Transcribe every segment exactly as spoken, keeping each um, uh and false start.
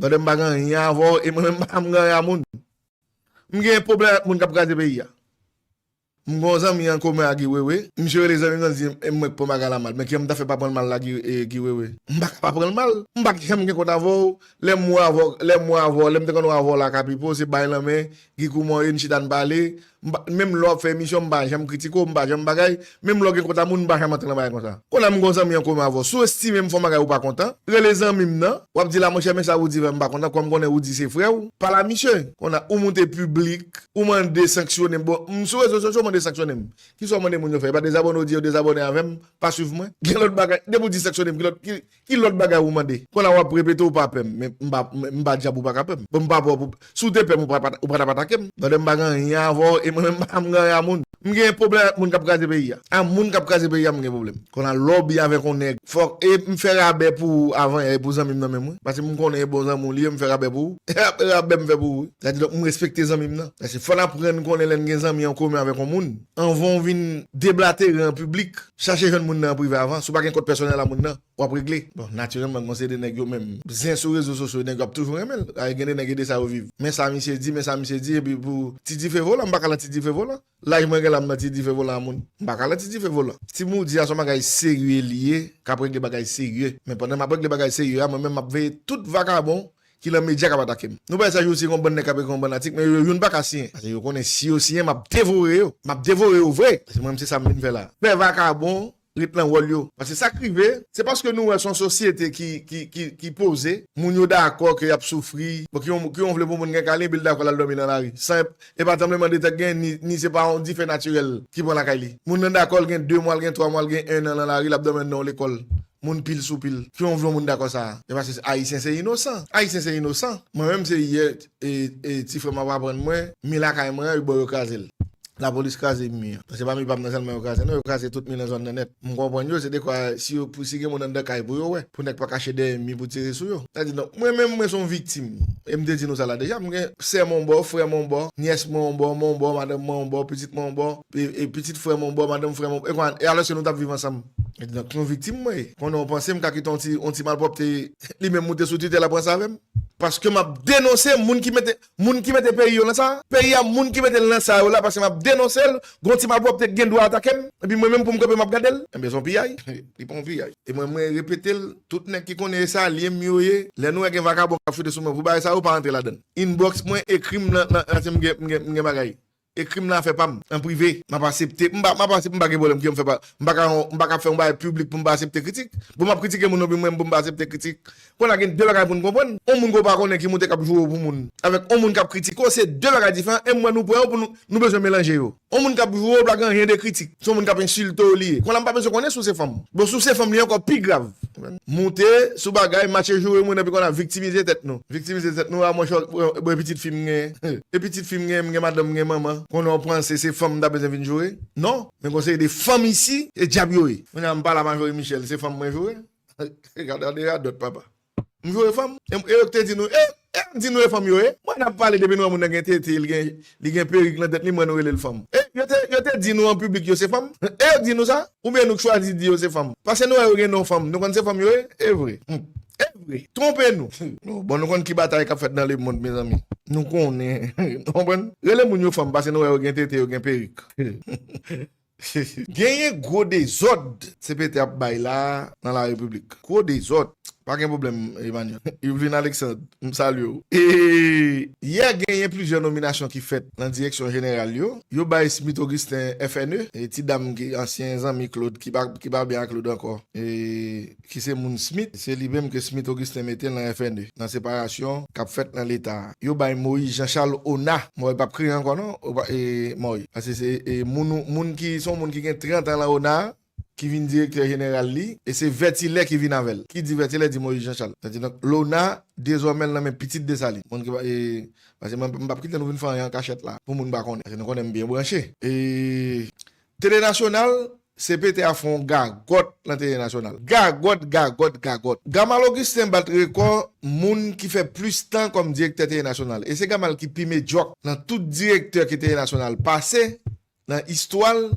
Tande m pa gen anyen avè w, e mwen menm m pa m gen anyen a moun. M gen pwoblèm ak moun k ap kraze peyi a. M gen yon zanmi an komen a Guy Wewe. Misye rele zanmi m nan di e mwen k pran bagay la mal. Men kiyè m ta fè pa pran l mal la Guy, e, Guy Wewe? M pa ka pa pran l mal. M pa janm gen kont avè w. Lè m wè avè w, lè m wè avè w, lè m te konn wè avè w la Kapipo, se bay lanmen, Guy kouman w ye, n chita n pale. M pa, menm lè w ap fè emisyon, m pa janm kritike w, m pa janm bagay. Menm lè w gen kont a moun, m pa janm antre nan bagay konsa. Kounye a m gen yon zanmi an komen avè w. Si w estime m fè yon bagay ou pa kontan, rele zanmi m nan, w ap di l a monchè, men sa Roody fè m pa kontan, kòm konnen Roody se frè w, pale a misye. Kounye a ou moute piblik, ou mande sanksyone m. Bon, m sou rezo sosyo, w mande sanksyone m. Kisa w mande moun yo fè? E pa dezabòne w di yo dezabòne avè m, pa swiv mwen? Gen lòt bagay. Depi w di sanksyone m, ki lòt, ki, ki lòt bagay ou mande? Kounye a w ap repete ou pa pè m, men m pa, m pa dyab ou pa ka pè m. Bon, m pa pè w pou, si w te pè m, ou pa, ou pa t ap atake m. Tande m pa gen anyen avè w, e mwen menm m pa m gen anyen a moun. M gen pwoblèm ak moun k ap kraze peyi a. A moun k ap kraze peyi a, m gen pwoblèm. Kounye a lòbi avèk yon nèg. Fòk, e m fè rabè pou ou avan yè, e pou zanmi m nan menm wi. Paske m konnen e bon zanmi w li ye, m fè rabè pou ou. E rabè m fè pou ou wi. Sa di donk, m respekte zanmi m nan. Paske fò n aprann konnen lè n gen zanmi an komen avèk yon moun. Anvan w vin deblatere an piblik, chache jwenn moun nan an prive avan. Si w pa gen kont pèsonèl a moun nan, w ap regle. Bon, natirèlman, gen yon seri de nèg yo menm, zen sou rezo sosyo, nèg yo ap toujou renmen l. Ay, gen de nèg, e de sa yo viv. Men sa misye di, men sa misye di, epi pou ti dife volan, m pa ka lan ti dife volan. Laj mwen gen la, m nan ti dife volan a moun. M pa ka lan ti dife volan. Ti moudi a se yon bagay serye li ye, k ap regle bagay serye. Men pandan m ap regle bagay serye a, mwen menm m ap veye tout vakabon ki lan medya k ap atake m. Nou pa wè sa yo si yon bann nèg k ap ekri yon bann atik, men yo youn pa ka siyen. Paske yo konnen si yo siyen, m ap devore yo. M ap devore yo vre. Paske mwen menm se sa m vin fè la. Fè vakabon ret nan wòl yo. Paske sa k rive, se paske nou wè se yon sosyete ki, ki, ki, ki poze, moun yo dakò ke y ap soufri. Bon, ki yon, ki yon vle pou moun gen kalen, epi l dakò l al dòmi nan lari. San, e pa tranbleman de tè k gen, ni, ni se pa yon dife natirèl ki pran lakay li. Moun nan dakò l gen de mwa, l gen twa mwa, l gen en an lan lari, l ap dòmi anndan yon lekòl. Moun pil sou pil. Ki yon vle yon moun dakò sa a? E paske Ayisyen se inosan. Ayisyen se inosan. Mwen menm se yè, e, e, ti frè m ap aprann mwen, mi lakay mwen an, yo bò yo kraze l. Lapolis kraze mi an. Se pa mi pa m nan sèlman yo kraze, non, yo kraze tout mi nan zòn nan nèt. M konprann yo, se dekwa si yo, pou, si gen moun anndan kay pou yo wè, pou nèg pa kache dèyè mi pou tire sou yo. Sa di, donk, mwen menm, mwen se yon viktim. E m te di nou sa la deja, m gen sè m yon bò, frè m yon bò, nyès mwen yon bò, m yon bò, madanm mwen yon bò, pitit mwen yon bò, e, e pitit frè m yon bò, madanm frè m yon bò, e konn, e alòske nou t ap viv ansanm. E donk, se yon viktim mwen ye. Konnen w panse m ka kite yon ti, yon ti malpwòpte, li menm moute sou Twitter la pran sa avè m. Paske m ap denonse moun ki mete, moun ki mete peyi yo nan sa. Peyi a, moun ki mete l nan sa yo la, paske m ap denonse l, gon ti malpwòpte k gen dwa atake m, epi mwen menm pou m kanpe m ap gade l. Enben, se yon piyay. Li pa yon piyay. E mwen, mwen repete l, tout nèg ki konnen e se alye m yo ye, lè nou wè gen vakabon k ap choute sou mwen pou bagay sa yo, pa antre ladan l. Inbox mwen, ekri m nan, nan, nan, si m gen, m gen, m gen bagay. Ekri m nan afè pa m, an prive. M ap aksepte. M pa, m ap aksepte, m pa gen pwoblèm ke m fè pa, m pa ka, m pa ka fè yon bagay piblik pou m pa aksepte kritik. Bon, m ap kritike moun nan, epi mwen menm pou m pa aksepte kritik. Kounye a gen de bagay pou n konprann. Yon moun ke w pa konnen ki moute k ap joure w pou moun, avèk yon moun k ap kritike w, se de bagay diferan. E m wè nou pran yo pou nou, nou bezwen melanje yo. Yon moun k ap joure w pa gen anyen de kritik. Se yon moun k ap ensilte w li ye. Kounye a m pa bezwen konnen si w se fanm. Bon, si w se fanm, li ankò pi grav. Moute sou bagay, mache joure moun, epi kounye a viktimize tèt nou. Viktimize tèt nou, a monchè, bon, e pitit fi m gen. E pitit fi m gen, m gen madanm, m gen manman. Kounye a w panse se fanm m ta bezwen vin joure? Non. Men gon seri de fanm isi, e dyab yo ye. Kounye a m pale a Marjorie Michel, se fanm mwen joure? Gade, gade radòt, papa. M joure fanm? E, e yo k te di nou, e, e yo k di nou e fanm yo ye? Mwen n ap pale depi nou wè moun nan gen tete, li gen, li gen perik nan tèt li, mwen nou rele l fanm. E yo te, yo te di nou an piblik yo se fanm? E yo k di nou sa? Oubyen nou k chwazi di yo se fanm? Paske nou wè yo gen non fanm, nou konn se fanm yo ye? E vre. Hmm. E vre. Twonpe nou. Non, bon, nou konn ki batay k ap fèt nan lemonn, mezanmi. Nou konnen. Nou konprann? Rele moun yo fanm, paske nou wè yo gen tete, yo gen perik. Genyen gwo dezòd C P T ap bay la nan la repiblik. Gwo dezòd. Pa gen pwoblèm, Emmanuel. Yvelin Alexandre, m salye w. E yè genyen plizyè nominasyon ki fèt nan direksyon jeneral yo. Yo bay Smith Augustin F N E, e ti dam ki ansyen zanmi Claude, ki pa, ki pa byen ak Claude ankò. E ki se moun Smith, se li menm ke Smith Augustin mete nan F N E, nan separasyon k ap fèt nan Leta a. Yo bay Moïse Jean Charles Ona. Mòy p ap kriye ankò non, ou pa, e, Mòy. Paske se, e, moun, moun ki, se yon moun ki gen trant an lan Ona, ki vin direktè jeneral li, e se Vètilè ki vin avè l. Ki di Vètilè, di Moïse Jean Charles. Sa di donk, Lona, dezòmè l nan men pitit Desalin. Moun ki pa, e, paske mwen, m p ap kite nou vin fè anyen an kachèt la, pou moun pa konnen. Paske nou konnen m byen branche. E, Tele Nasyonal, C P T a fè yon gagòt nan Tele Nasyonal. Gagòt, gagòt, gagòt. Gamal Augustin bat rekò moun ki fè plis tan kòm direktè Tele Nasyonal. E se Gamal ki pi medyòk nan tout direktè ke Tele Nasyonal pase nan istwa l.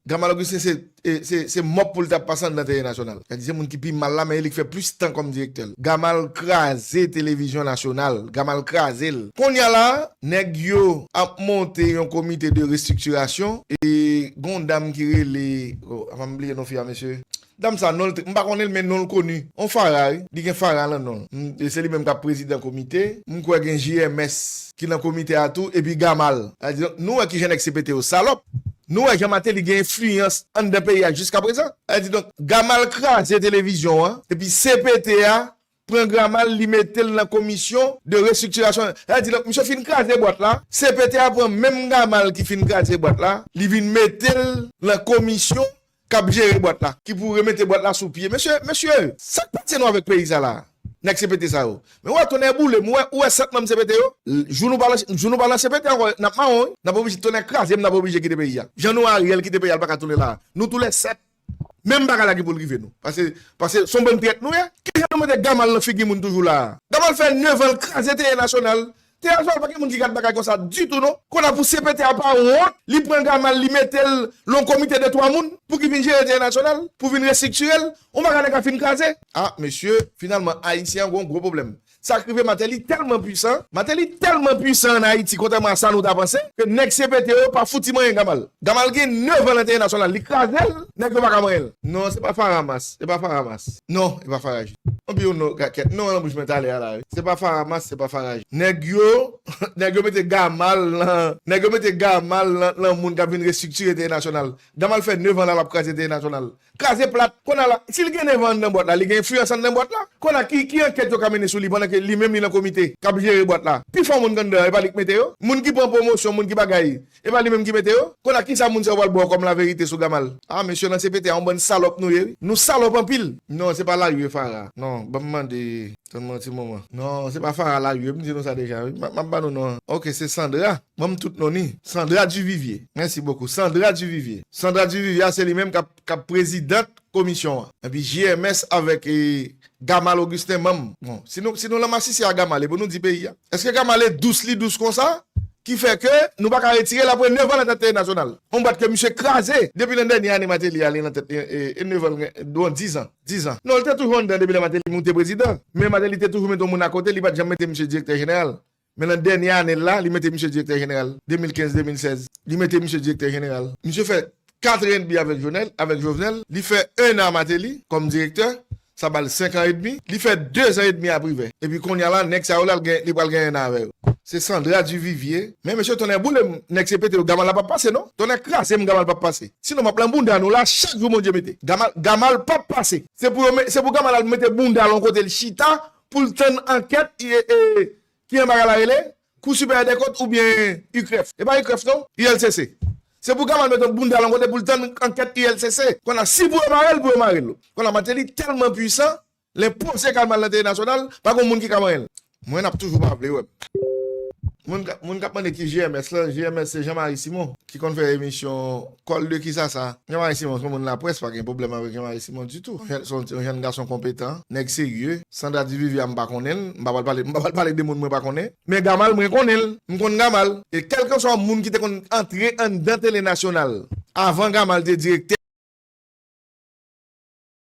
Gamal Augustin se, e, se, se mòp pou l t ap pase anndan Tele Nasyonal. Sa di se moun ki pi mal la, men e li k fè plis tan kòm direktè l. Gamal kraze televizyon nasyonal. Gamal kraze l. Kounye a la, nèg yo ap monte yon komite de restriktirasyon. E gon dam ki rele, oh, avan m bliye non fi a, mesye. Dam sa, non l te, m pa konnen l, men non l koni. On Fara, wi. Li gen Fara nan non l. M, e se li menm k ap prezidan komite. M kwè gen J M S ki nan komite a tou, epi Gamal. Sa di, nou wè kijan nèg C P T yo salòp. Nou wè jan Martelly gen enfliyans anndan peyi a jiskaprezan. Sa di, donk, Gamal kraze televizyon an, epi C P T a pran Gamal, li mete l nan komisyon de restriktirasyon. Sa di, donk, misye fin kraze bwat la, C P T a pran menm Gamal ki fin kraze bwat la, li vin mete l nan komisyon k ap jere bwat la, ki pou remete bwat la sou pye. Mesye, mesye, sa k pase nou avèk peyi sa la? Nèg C P T sa yo. Men w wè tonnè boule m, ou wè, ou wè sèt manm C P T yo? L-, jou nou pa lan, jou nou pa lan C P T ankò, n ap mawon, wi. N ap oblije, tonnè kraze m, n ap oblije kite peyi a. Jan nou Ariel kite peyi a, l pa ka tounen la. Nou toulèsèt. Menm bagay la gen pou l rive nou. Paske, paske se yon bann trèt nou ye. Kijan nou mete Gamal nan figi moun toujou la a? Gamal fè nèf an l kraze Tele Nasyonal. Tele Nasyonal pa gen moun ki gad bagay konsa ditou non. Kounye a pou C P T a pa wont, li pran Gamal, li mete l lan yon komite de twa moun pou ki vin jere Tele Nasyonal, pou vin restriktire l. Yon bagay nèg la fin kraze. A, mesye, finalman, Ayisyen an gen yon gwo pwoblèm. Sa k rive Martelly tèlman pwisan, Martelly tèlman pwisan ann Ayiti, kontrèman a sa nou ta panse, ke nèg C P T yo pa fouti manyen Gamal. Gamal gen nèf an nan Tele Nasyonal, li kraze l, nèg yo pa ka manyen l. Non, se pa Faramas, se pa Faramas. Non, e pa Faraji. Anpi yon non, kakèt, non, nan bouch mwen talè a la, wi. Se pa Faramas, se pa Faraji. Nèg yo, nèg yo mete Gamal nan, nèg yo mete Gamal nan, nan moun k ap vin restriktire Tele Nasyonal. Gamal fè nèf an la, l ap kraze Tele Nasyonal. Kraze plat. Kounye a la, si l gen nèf an anndan bwat la, li gen enfliyans anndan bwat la. Kounye a, ki, ki ankèt yo ka mennen sou li pandan ke li menm li nan komite k ap jere bwat la? Pi fò moun k anndan an, e pa li k mete yo? Moun ki pran pwomosyon, moun ki bagay, e pa li menm ki mete yo? Kounye a, kisa moun sa yo pral ba w kòm laverite sou Gamal? A, mesye, nan C P T a, yon bann salòp nou ye, wi. Nou salòp anpil. Non, se pa Larue Fara. Non, ban m mande. Tann mwen yon ti moman. Non, se pa Fara Larue, m di nou sa deja, wi. M ap, m ap ba nou non an. Ok, se Sandra. Ban m tout non ni. Sandra Duvivier. Mèsi bokou. Sandra Duvivier. Sandra Duvivier a, se li menm k ap, k ap prezidant komisyon an. Epi J M S avèk, e, Gamal Augustin manm. Bon, si nou, si nou lan masisi a Gamal, e pou nou di peyi a. Èske Gamal e dous li dous konsa? Ki fè ke nou pa ka retire l apre nèf an nan tèt Tele Nasyonal. Yon bwat ke misye kraze depi nan dènye ane Martelly a, li nan tèt, e, e, e nèf an, bon, diz an, diz an. Non, li te toujou anndan depi lè Martelly moute prezidan. Men Martelly te toujou mete yon moun akote, li pa t janm mete misye direktè jeneral. Men nan dènye ane l la, li mete misye direktè jeneral. De mil kenz, de mil sèz, li mete misye direktè jeneral. Misye fè kat an edmi avèk Jovenel, avèk Jovenel. Li fè en an a Martelly kòm direktè. Sa ba l senk an edmi. Li fè de zan edmi a Privè. Epi kounye a la, nèg sa yo la, l gen, li pral gen en an avè yo. Se Sandra Duvivier. Men mesye, tonnè boule m, nèg C P T yo, Gamal la p ap pase, non. Tonnè kraze m, Gamal p ap pase. Sinon, m ap lan bounda nou la, chak jou Bondye mete. Gamal, Gamal p ap pase. Se pou yo me-, se pou Gamal al mete bounda l yon kote, l chita, pou l tann ankèt, e, e, ki anba la rele, Kou Siperyè dè Kont oubyen U C R E F. E pa U C R E F non, U L C C. Se pou Gamal mete bounda l yon kote pou l tann ankèt U L C C. Kounye a, si pou yo mare l, pou yo mare l. Kounye a, Martelly tèlman pwisan, l enpoze Gamal nan Tele Nasyonal, pa gen moun ki ka manyen l. Mwen, n ap toujou pa vle wè m. Moun k ap, moun k ap mande ki J M S lan, J M S se Jean Marie Simon ki konn fè emisyon Kòl de kisa sa? Jean Marie Simon se yon moun laprès, pa gen pwoblèm avèk Jean Marie Simon ditou. Se yon, se yon jèn gason konpetan, nèg serye. Sandra Duvivier a, m pa konnen l, m pa pral pale, m pa pral pale de moun mwen pa konnen. Men Gamal, mwen konnen l, m konn Gamal. E kèlkeswa moun ki te konn antre anndan Tele Nasyonal avan Gamal te direktè,